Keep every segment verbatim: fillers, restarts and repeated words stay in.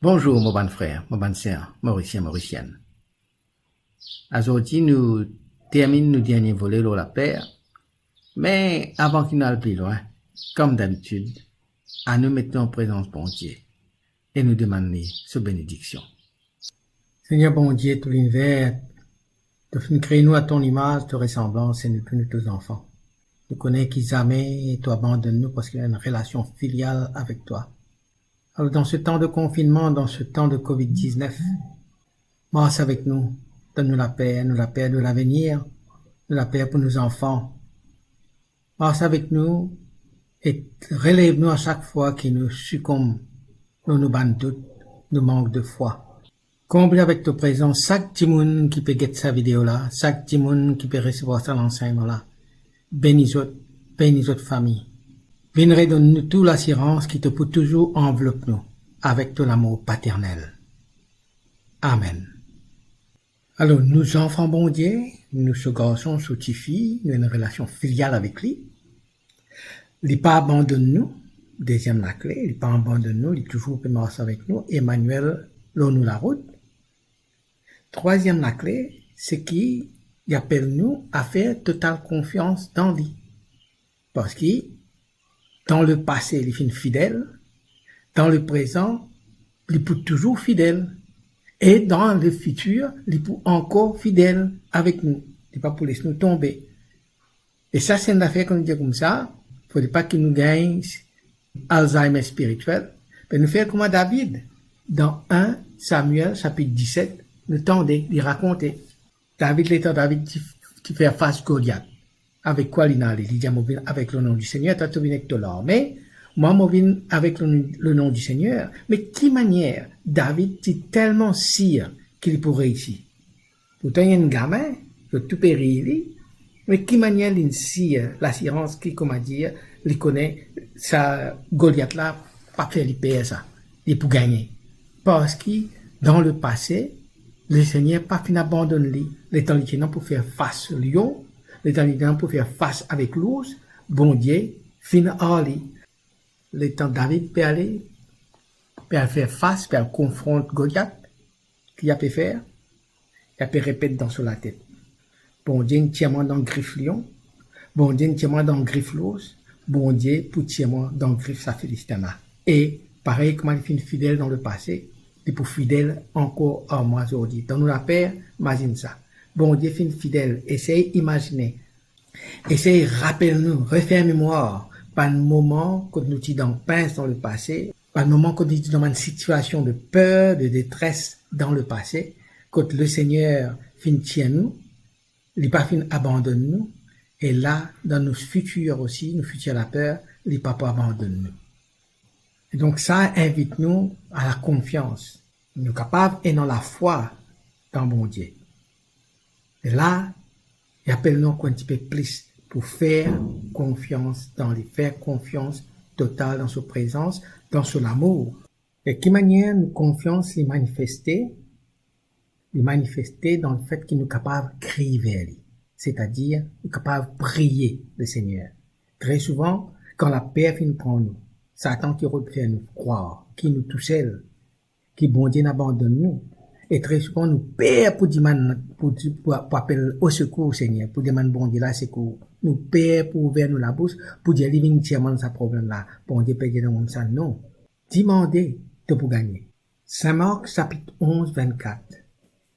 Bonzour mo bann frer, mo bann ser, Morisien, Morisienn. Azordi nou terminn nou dernie vole lor laper, me avan ki nou al pli lwin, kom dabitid, anou met nou an prezans Bondie e nou demann li so benediksion. Segner Bondie tou liniver, to finn kree nou a ton imaz, to resanblans, e nou tou nou to zanfan. Nou kone ki zame to abandonn nou parski nou ena enn relasion filial avek twa. Alor, dan se tan de konfinnman, dan se tan de covid diznef, mars avek nou, donn nou laper, nou laper de lavenir, nou laper pou nou zanfan. Mars avek nou e relev nou a sak fwa ki nou sikonb lor nou bann dout, nou mank de fwa. Konble avek to prezans sak dimoun ki pe get sa video la, sak dimoun ki pe resevwar sa lansegnman la. Beni zot, beni zot fami. Vinn redonn nou tou lasirans ki to pou touzour anvlop nou avek to lamour paternel. Amen. Alor, nou zanfan Bondie, nou so garson, so tifi, nou ena enn relasion filial avek li. Li pa abandonn nou, deziem lakle, li pa abandonn nou, li touzour pe mars avek nou, Emmanuel lor nou larout. Trwaziem lakle, se ki li apel nou a fer total konfians dan li. Parski dan lepase, li finn fidel, dan leprezan, li pou touzour fidel, e dan lefitir, li pou ankor fidel avek nou. Li pa pou les nou tonbe. E sa, se enn zafer, kan nou dir koumsa, fode pa ki nou gagn Alzheimer spirituel, me nou fer kouma David, dan enn Samuel, sapit diset, nou tande, li rakonte. David, letan David ti, ti fer fas Goliat, avek kwa li inn ale? Li dir, "Mo vinn avek le nom du Seigneur, twa to vinn ek to larme, mwa mo vinn avek le, le nom du Seigneur." Me ki manier David ti telman sir ki li pou reisi? Pourtan, li enn gamin, zot tou pe riy li, me ki manier linn sir, lasirans ki, kouma dir, li kone sa Goliat la pa fer li per sa, li pou gagne. Parski dan lepase, Lesegner pa finn abandonn li, letan li ti ena pou fer fas lion, letan li ti ena pou fer fas avek lours, Bondie finn ar li. Letan David pe ale, pe al fer fas, pe al konfront Goliat, ki li pe fer? Li pe repet dan so latet, "Bondie inn tir mwa dan grif lion, Bondie inn tir mwa dan grif lours, Bondie pou tir mwa dan grif sa Filistin la." E parey kouma li finn fidel dan lepase, li pou fidel ankor ar mwa zordi. Dan nou laper, mazinn sa. Bondie finn fidel, esey imazine, esey rapel nou, refer memwar bann moman kot nou ti dan pins dan lepase, bann moman kot nou ti dan bann sitiasion de per, de detres dan lepase, kot Lesegner finn tir nou, li pa finn abandonn nou, e la, dan nou fitir osi, nou fitir laper, li pa pou abandonn nou. E donk sa invit nou a lakonfians. Nou kapav ena lafwa dan Bondie. E la, li apel nou ankor enn tipe plis pou fer konfians dan li, fer konfians total dan so prezans, dan so lamour. E ki manier nou konfians li manifeste? Li manifeste dan lefet ki nou kapav kriy ver li, setadir nou kapav priye Lesegner. Tre souvan, kan laper finn pran nou, Satan ki rod fer nou krwar ki nou tousel, ki Bondie inn abandonn nou. E tre souvan nou per pou dimann, pou, pou, pou apel osekour Segner, pou demann Bondie lasekour. Nou per pou ouver nou labous, pou dir li vinn tir mwa dan sa problem la. Bondie pe dir nou koumsa, non. Dimande, to pou gagne. Sin Mark sapit onz, vennkat.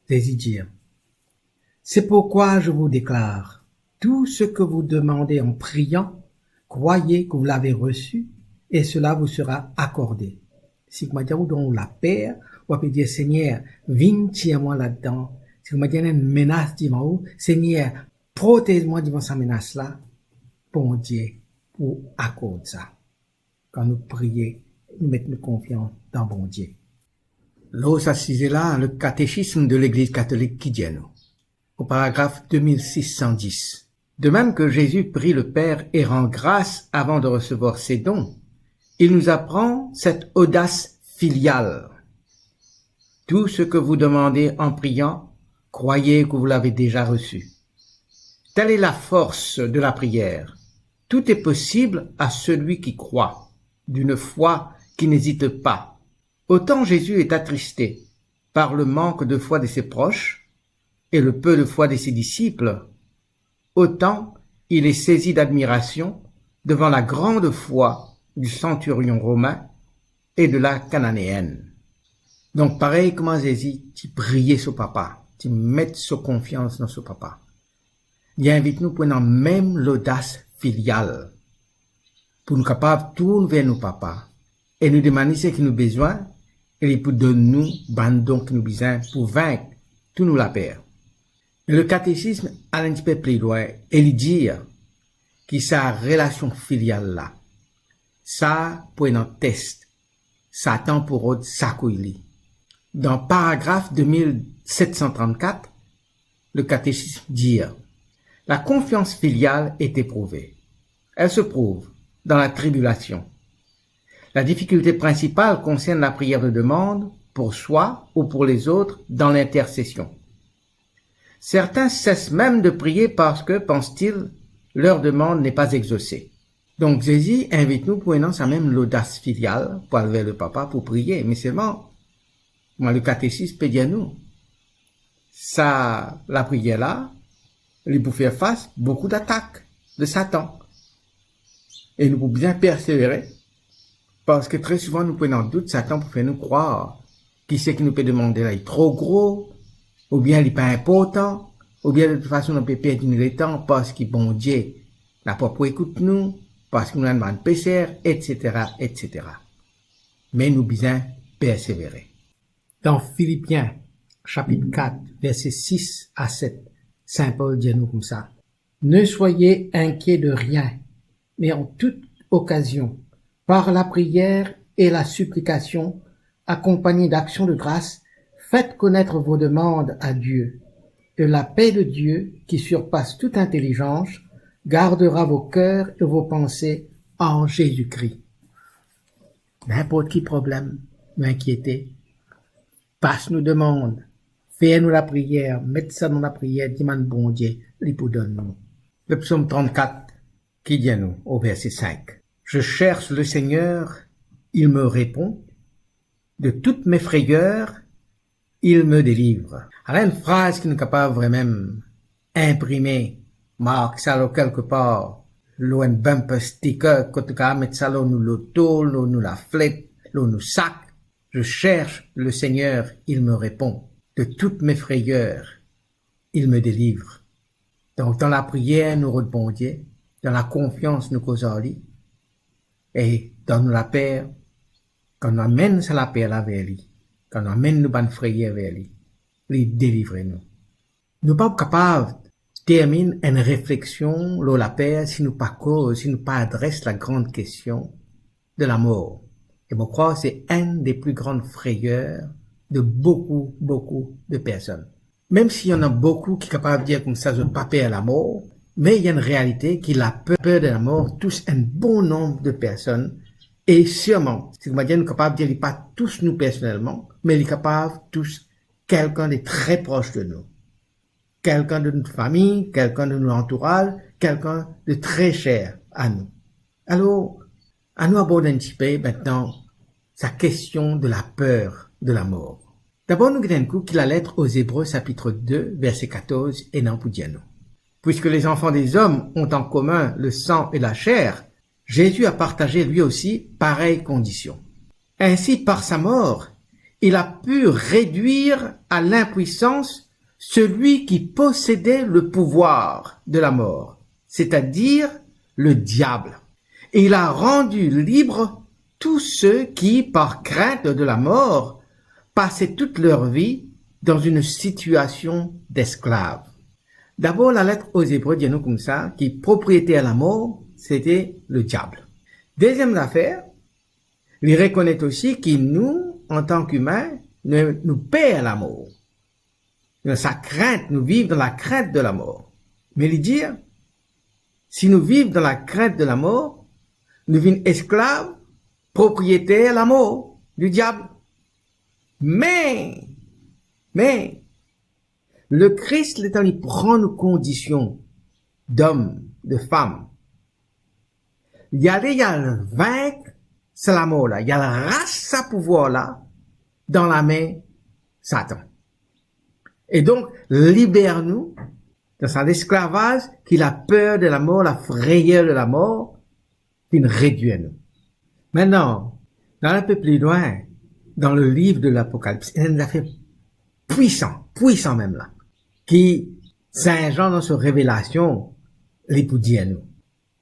Zezi dir, "C'est pourquoi je vous déclare, tout ce que vous demandez en priant, croyez que vous l'avez reçu et cela vous sera accordé." Si kouma dir ou dan ou laper, ou ape dir, "Segner, vinn tir mwa ladan." Si kouma dir ena enn menas divan ou, "Segner, protez mwa divan sa menas la." Bondie pou akord sa. Kan nou priye, nou met nou konfians dan Bondie. Lor sa size la, le Catéchisme de l'Église catholique ki dir nou, au paragraphe deux mille six cent dix, de même que Jésus prie le Père et rend grâce avant de recevoir ses dons, il nous apprend cette audace filiale. Tout ce que vous demandez en priant, croyez que vous l'avez déjà reçu. Telle est la force de la prière. Tout est possible à celui qui croit, d'une foi qui n'hésite pas. Autant Jésus est attristé par le manque de foi de ses proches et le peu de foi de ses disciples, autant il est saisi d'admiration devant la grande foi du centurion romain et de la Cananéenne. Donk, parey kouma Zezi ti priye so Papa, ti met so konfians dan so Papa, li invit nou pou ena mem lodas filial, pou nou kapav tourn ver nou Papa e nou demann li seki nou bizin, e li pou donn nou bann don ki nou bizin pou vink tou nou laper. Me le katesism al enn tipe pli lwin e li dir ki sa relasion filial la, sa pou ena tes, Satan pou rod sakouy li. Dan paragraf de mil set san trannkat, le katesism dir, la confiance filiale est éprouvée. Elle se prouve dans la tribulation. La difficulté principale concerne la prière de demande pour soi ou pour les autres dans l'intercession. Certains cessent même de prier parce que, pensent-ils, leur demande n'est pas exaucée. Donk, Zezi invit nou pou ena sa mem lodas filial pou al ver le Papa pou priye. Me selman, kouma le katesism pe dir nou, sa lapriyer la, li pou fer fas boukou datak de Satan. E nou pou bizin persevere, parski tre souvan nou pou ena dout, Satan pou fer nou krwar ki seki nou pe demande la li tro gro, oubien li pa inportan, oubien de tout fason nou pe perdi nou letan parski Bondie napa pou ekout nou, parski nou enn bann peser, etsetera, etsetera. Me nou bizin persevere. Dan Filipien, sapit kat, verse sis a set, Sin Pol dir nou koumsa, Ne soyez inquiets de rien, mais en toute occasion, par la prière et la supplication, accompagnées d'actions de grâce, faites connaître vos demandes à Dieu. Et la paix de Dieu, qui surpasse toute intelligence, gardera vos cœurs et vos pensées en Jésus-Christ. Ninport ki problem, nou inkiete, pas nou demann, fer nou lapriyer, met sa dan lapriyer, demann Bondie, li pou donn nou. Le psaume trannkat, ki dir nou o verse sink, Je cherche le Seigneur, il me répond, de toutes mes frayeurs, il me délivre. Ala enn fraz ki nou kapav vremem inprime, mark sa lor kelkepar, lor enn bumper sticker, kot nou kapav met sa lor nou loto, lor nou laflet, lor nou sak. Je cherche le Seigneur, il me répond. De toutes mes frayeurs, il me délivre. Donk, dan lapriyer, nou rod Bondie, dan lakonfians, nou koz ar li, e dan nou laper, kan nou amenn sa laper la ver li, kan nou amenn nou bann frayer ver li, li delivre nou. Nou pa pou kapav terminn enn refleksion lor laper si nou pa koz, si nou pa adres lagran kestion de lamor. E mo krwar se enn de pli gran frayer de boukou, boukou de personn. Mem si ena boukou ki kapav dir koumsa zot pa per lamor, me ena enn realite ki laper de lamor tous enn bon nonb de personn, e sirman, seki mo dir, nou kapav dir li pa tous nou personelman, me li kapav tous kelkenn de tre pros de nou, kelkenn de nou fami, kelkenn de nou lantouraz, kelkenn de tre ser a nou. Alor, anou abord enn tipe mintnan sa kestion de laper de lamor. Dabor, nou get enn kou ki Lalet o Zebre, sapit de, verse katorz, ena pou dir nou, Puisque les enfants des hommes ont en commun le sang et la chair, Jésus a partagé lui aussi pareille condition. Ainsi, par sa mort, il a pu réduire à l'impuissance celui qui possédait le pouvoir de la mort, c'est-à-dire le diable. Et il a rendu libres tous ceux qui, par crainte de la mort, passaient toute leur vie dans une situation d'esclave. Dabor, Lalet o Zebre dir nou koumsa ki propriyeter lamor, sete le diab. Deziem zafer, li rekonet osi ki nou, antan ki imin, nou, nou per lamor. Nou sa krint, nou viv dan lakrint de lamor. Me li dir, si nou viv dan lakrint de lamor, nou vinn esklav, propriyeter lamor, di diab. Me, me, Lekris, letan li pran nou kondision dom, de fam, li ale, li al vink sa lamor la, li al ras sa pouvwar la, dan lame Satan. E donk, liber nou dan sa lesklavaz ki laper de lamor, lafreyer de lamor, finn redwir nou. Aster, al enn pe pli lwin, dan le liv de Lapokalips, ena enn zafer pwisan, pwisan mem la, ki Sin Zan dan so revelasion, li pou dir nou.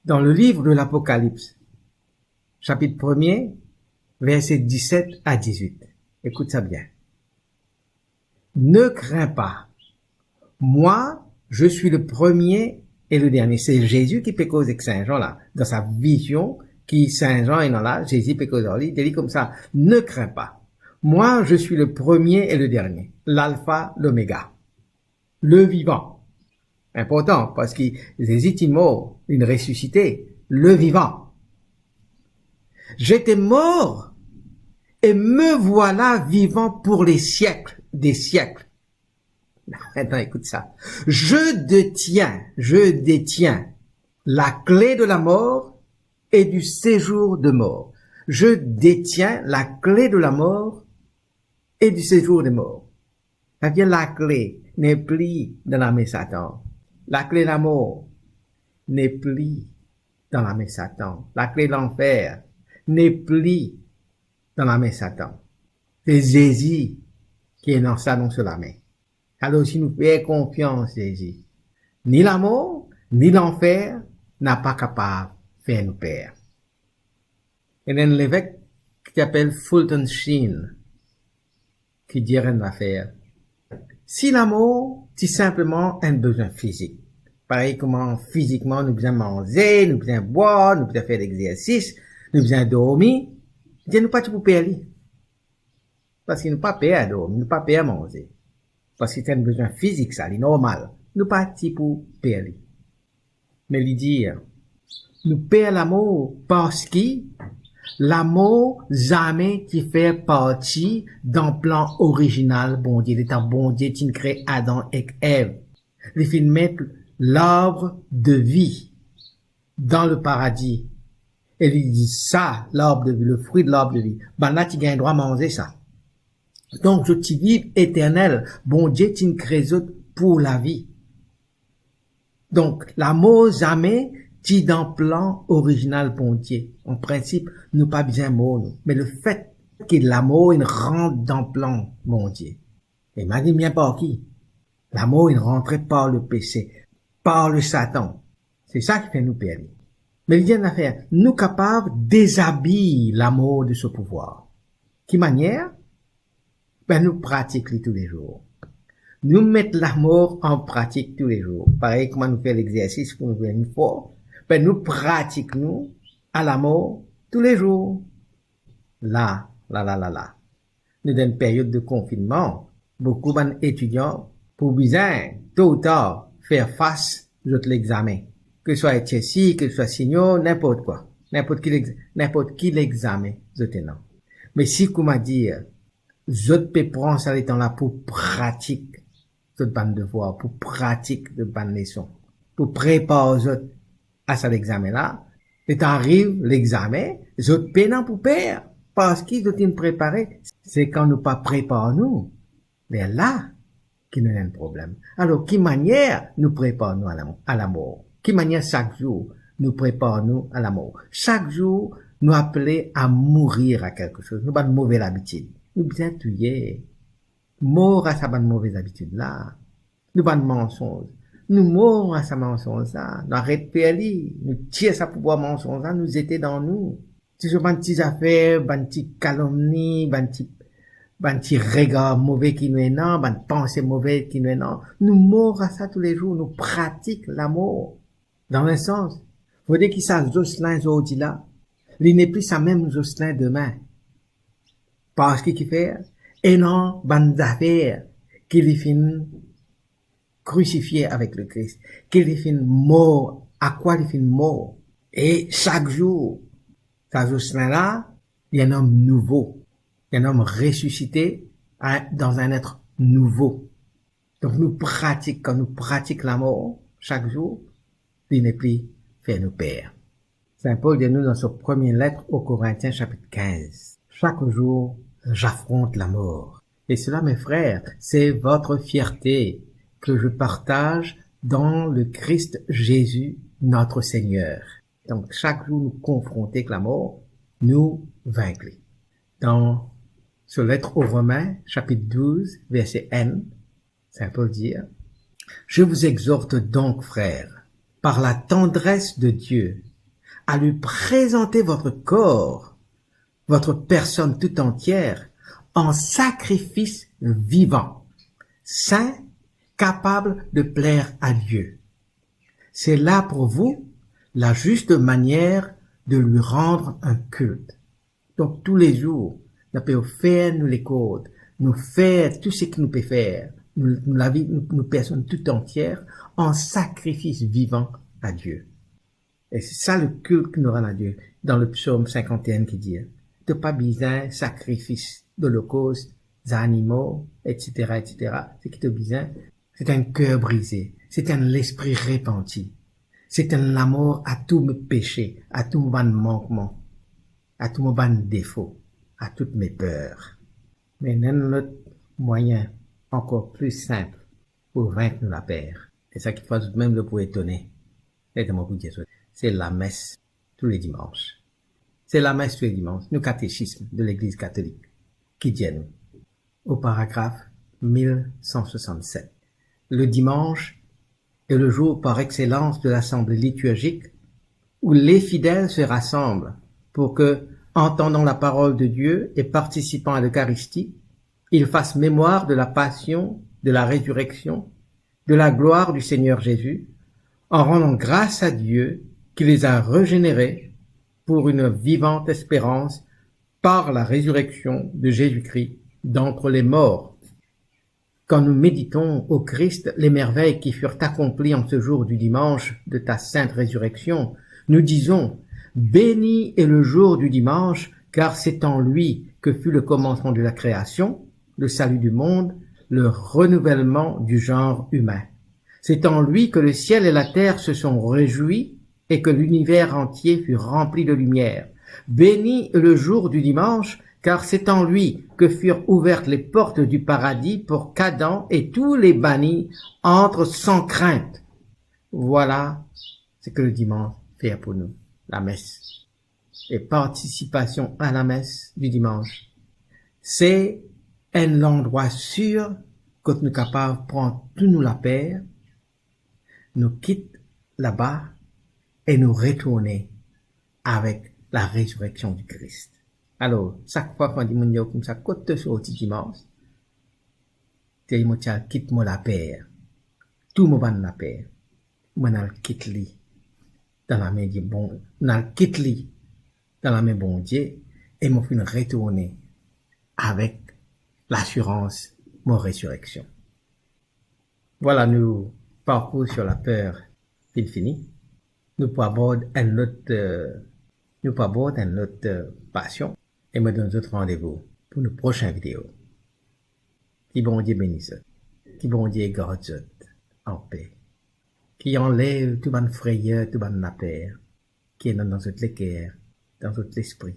Dan le liv de Lapokalips, sapit premie, verse diset a dizwit. Ekout sa bien. Ne crains pas. Moi, je suis le premier et le dernier. Se Zezi ki pe koz ek Sin Zan la. Dan sa vizion ki Sin Zan ena la, Zezi pe koz ar li, li dir li koumsa, ne crains pas. Moi, je suis le premier et le dernier, l'alpha, l'oméga, le vivant. Inportan, parski Zezi ti mor, li resisite, le vivant. J'étais mort et me voilà vivant pour les siècles des siècles. Aster, ekout sa. Je détiens, je détiens la clé de la mort et du séjour de mort. Je détiens la clé de la mort et du séjour de mort. Savedir lakle nepli dan lame Satan. Lakle lamor nepli dan lame Satan. Lakle lanfer nepli dan lame Satan. Se Zezi ki ena sa dan so lame. Alor, si nou fer konfians Zezi, ni lamor, ni lanfer napa kapav fer nou per. Ena enn levek ki apel Fulton Sheen, ki dir enn zafer. Si lamor ti sinpleman enn bezwin fizik, parey kouma fizikman nou bizin manze, nou bizin bwar, nou bizin fer lexersis, nou bizin dormi, dir nou pa ti pou per li. Parski nou pa per dormi, nou pa per manze. Parski se enn bezwin fizik sa, li normal. Nou pa ti pou per li. Me li dir, nou per lamor parski lamor zame ti fer parti dan plan orizinal Bondie. Letan Bondie ti kre Adam ek Ev, li finn met l'arbre de vie dan le paradi. E li dir sa, l'arbre de vie, le fruit de l'arbre de vie, bannla ti gagn drwa manze sa. Donk, zot ti viv eternel. Bondie ti kre zot pou lavi. Donk, lamor zame ti dan plan orizinal Bondie. An prinsip, nou pa bizin mor nou. Me lefet ki lamor inn rant dan plan Bondie, imazinn bien par ki? Lamor inn rantre par lepese, par le Satan. Se sa ki fer nou per li. Me li dir enn zafer, nou kapav dezabiy lamor de so pouvwar. Ki manier? Be, nou pratik li toulezour. Nou met lamor an pratik toulezour. Parey kouma nou fer lexersis pou nou vinn for, be, nou pratik nou a lamor toulezour. La, la, la, la, la. Nou dan enn period de konfinnman, boukou bann etidian pou bizin, to ou tar, fer fas zot lexame. Ke swa HSC, ke swa senior, ninport kwa. Ninport ki lex-, ninport ki lexame zot ena. Me si kouma dir, zot pe pran sa letan la pou pratik zot bann devwar, pou pratik zot bann leson, pou prepar zot a sa lexame la, letan ariv lexame, zot pena pou per, parski zot inn prepare. Se kan nou pa prepar nou, lerla ki nou ena enn problem. Alor, ki manier nou prepar nou a lam-, a lamor? Ki manier sak zour nou prepar nou a lamor? Sak zour, nou apele a mourir a kelke soz. Nou bann move labitid. Nou bizin touye. Mor a sa bann move labitid la. Nou bann mansonz. Nou mor a sa mansonz la. Nou aret fer li. Nou tir sa pouvwar mansonz la, nou zete dan nou. Ti so bann ti zafer, bann ti kalomni, bann ti, bann ti regar move ki nou ena, bann panse move ki nou ena. Nou mor a sa toulezour, nou pratik lamor. Dan enn sans, fode ki sa Zoslin zordi la, li nepli sa mem Zoslin demin. Parski kifer? Ena bann zafer ki li finn krisifie avek Lekris, ki li finn mor, a kwa li finn mor. E sak zour, sa Zoslin la, li enn om nouvo, li enn om resisite, a, dan enn et nouvo. Donk nou pratik, kan nou pratik lamor sak zour, li nepli fer nou per. Sin Pol dir nou dan so premie let o Korintien sapit kinz, sak zour j'affronte la mort. Et cela, mes frères, c'est votre fierté que je partage dans le Christ Jésus, notre Seigneur. Donk, sak zour nou konfronte ek lamor, nou vink li. Dan so let o Romin, sapit douz, verse enn, Saint Paul dir, "Je vous exhorte donc, frères, par la tendresse de Dieu, à lui présenter votre corps, votre personne tout entière, en sacrifice vivant, saint, capable de plaire à Dieu. C'est là pour vous la juste manière de lui rendre un culte." Donk, toulezour, nou pe ofer nou lekor, nou fer tou seki nou pe fer, nou, nou lavi, nou, nou personn tout antier, an sakrifis vivan a Die. E se sa le kilt ki nou rann a Die, dan le psom sinkant e enn ki dir, to pa bizin sakrifis, dolokost, zanimo, etsetera, etsetera. Seki to bizin, se enn ker brize, se enn lespri repanti, se enn lamor a tou mo pese, a tou mo bann mankman, a tou mo bann defo, a tout mo per. Me ena enn lot mwayin ankor pli sinp pou vink nou laper. E sa kikfwa zot mem zot pou etone. E demann pou dir zot, se lames tou le dimans. Se lames tou le dimans, nou katesism de Legliz Katolik ki dir nou, au paragraphe mille cent soixante-sept, le dimanche est le jour par excellence de l'assemblée liturgique où les fidèles se rassemblent pour que, entendant la parole de Dieu et participant à l'Eucharistie, ils fassent mémoire de la passion, de la résurrection, de la gloire du Seigneur Jésus, en rendant grâce à Dieu qui les a régénérés pour une vivante espérance par la résurrection de Jésus-Christ d'entre les morts. Quand nous méditons, ô Christ, les merveilles qui furent accomplies en ce jour du dimanche de ta sainte résurrection, nous disons, béni est le jour du dimanche, car c'est en lui que fut le commencement de la création, le salut du monde, le renouvellement du genre humain. C'est en lui que le ciel et la terre se sont réjouis et que l'univers entier fut rempli de lumière. Béni est le jour du dimanche, car c'est en lui que furent ouvertes les portes du paradis pour qu'Adam et tous les bannis entrent sans crainte. Voilà ce que le dimanche fait pour nous, la messe. E partisipasion a lames di dimans, se enn landrwa sir kot nou kapav pran tou nou laper, nou kit laba e nou retourne avek larezireksion di Kris. Alor, sak fwa kan dimoun dir koumsa, kot to sorti dimans? Dir, mo ti al kit mo laper, tou mo bann laper, mo al kit li dan lame di Bon-, mo al kit li dan lame Bondie, e mo finn retourne avek lasirans mo rezireksion. Vwala, nou parkour sir laper finn fini. Nou pou abord enn lot, eh, nou pou abord enn lot, eh, pasion, e mo donn zot randevou pou nou prosin video. Ki Bondie beni zot. Ki Bondie gard zot anpe. Ki anlev tou bann freyer, tou bann laper ki ena dan zot leker, dan zot lespri,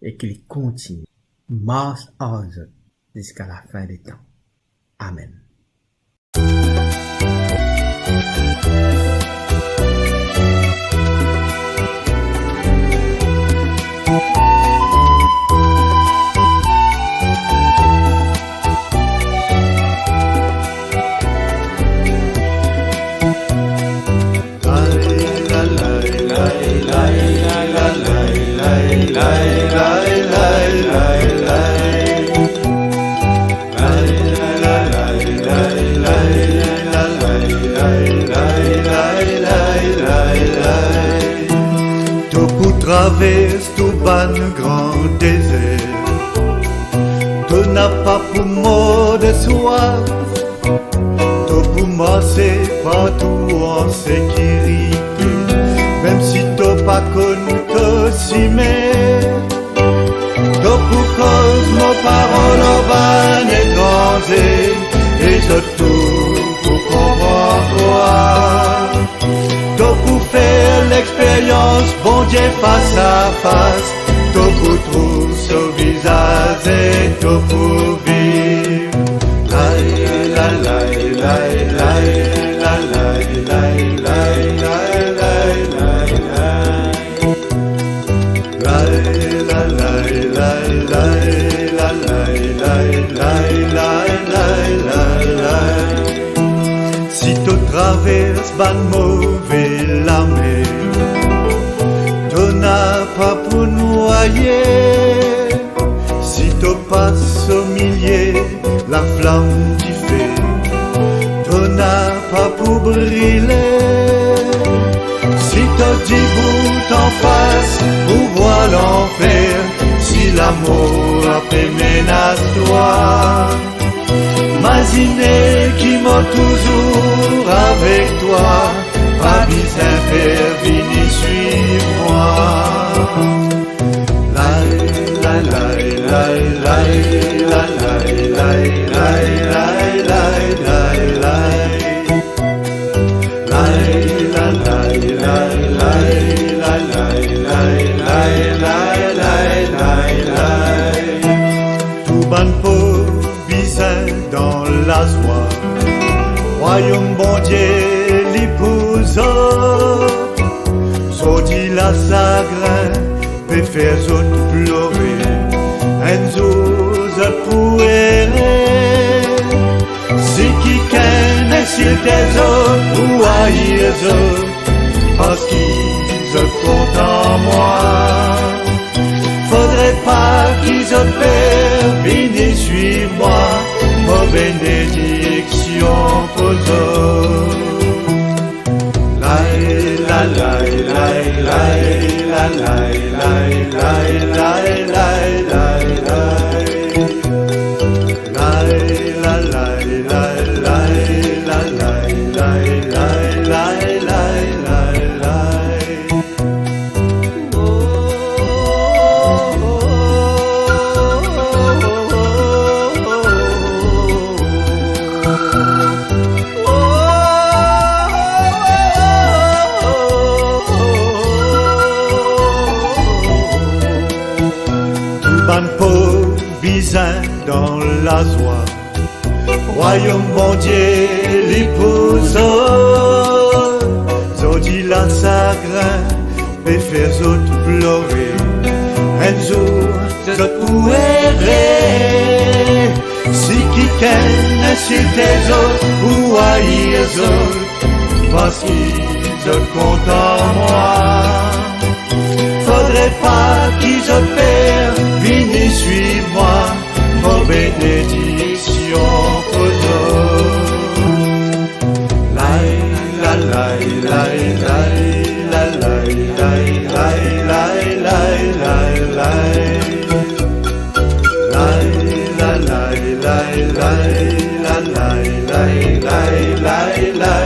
e ki li kontign mars ar zot ziska lafin de tan. Amen. To pou travers tou bann gran dezer, to napa pou mor de swaf, to pou marse partou an sekirite, mem si to pa konn to sime. To pou koz mo parol ar bann etranze, e zot tou pou konpran twa. To pou fer lexperyans Bondie fas a fas, to pou trouv so Zaze to pou viv. Lay, lay, lay. Lay, lay, lay. Si to travers bann move lamer, to napa pou nwaye. Si to pas omilie laflam dife, to napa pou brile. Si to dibout anfas pou vwar lanfer, si lamor pe menas twa, mazine ki mo touzour avek twa, pa bizin per, vini swiv mwa. Lay, lay, lay. Lay, lay, lay. Tou bann pov bizin dan lazwa. Rwayom Bondie li pou zot. Zordi lasagrin pe fer zot plore, enn zour zot pou ere. Si kikenn insilte zot ou air zot, parski zot kontan mwa, fodre pa ki zot per, vini swiv mwa, mo benediksion pou zot. Lay, lay, lay. Lay, lay, lay. Tou bann pov bizin dan lazwa. Rwayom Bondie li pou zot. Zordi lasagrin pe fer zot plore, enn zour zot pou ere. Si kikenn insilte zot ou air zot, parski zot kontan mwa, fodre pa ki zot per, vini swiv mwa, mo benediksion pou zot. Lay, lay, lay. Lay, lay, lay.